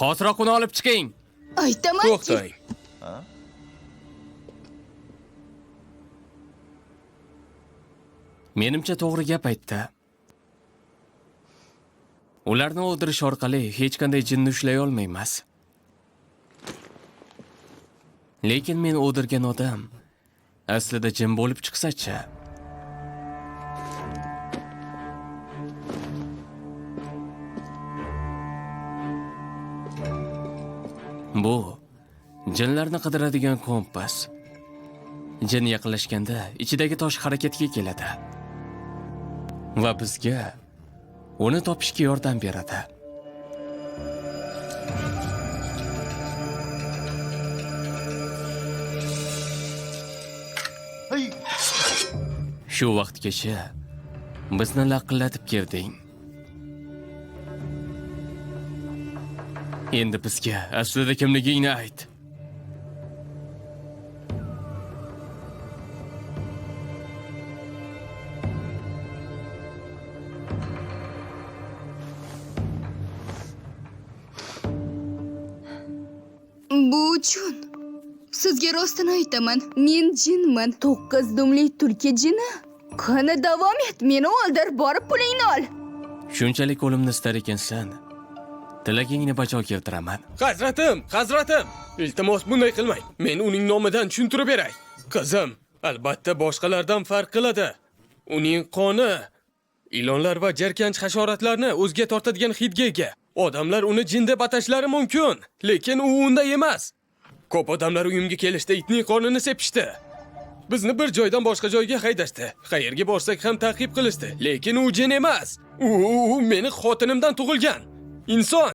Hoziroq uni olib chiqing. Aytamanki, To'xtang. Menimcha to'g'ri gap aytdi. Ularni o'ldirish orqali hech qanday jinni ushlay olmaymiz. Lekin men o'ldirgan odam aslida jin bo'lib chiqsa-chi? Bu jinlarni qidiradigan kompas. Jin yaqinlashganda ichidagi tosh harakatga keladi va bizga uni topishga yordam beradi. Shu vaqtgacha bizni laqillatib kelding. Endi bizga aslida kimligingni ayt. Bu uchun sizga rostini aytaman. Men jinman. To'qqiz dumli tulki jini. Qani davom et, meni o'ldir, borib pulingni ol. Shunchalik o'limni istar ekansan. Tilagingni bajo keltiraman. Hazratim, hazratim! Iltimos bunday qilmang. Men uning nomidan tushuntirib beray. Qizim, albatta boshqalardan farq qiladi. Uning qoni ilonlar va jirkanch hasharotlarni o'ziga tortadigan hidga ega. Odamlar uni jin deb atashlari mumkin, lekin u unday emas. Ko'p odamlar uyimga kelishda itning qonini sepishdi. Bizni bir joydan boshqa joyga haydashdi. Qayerga borsak ham ta'qib qilishdi. Lekin u jin emas. U meni xotinimdan tug'ilgan inson.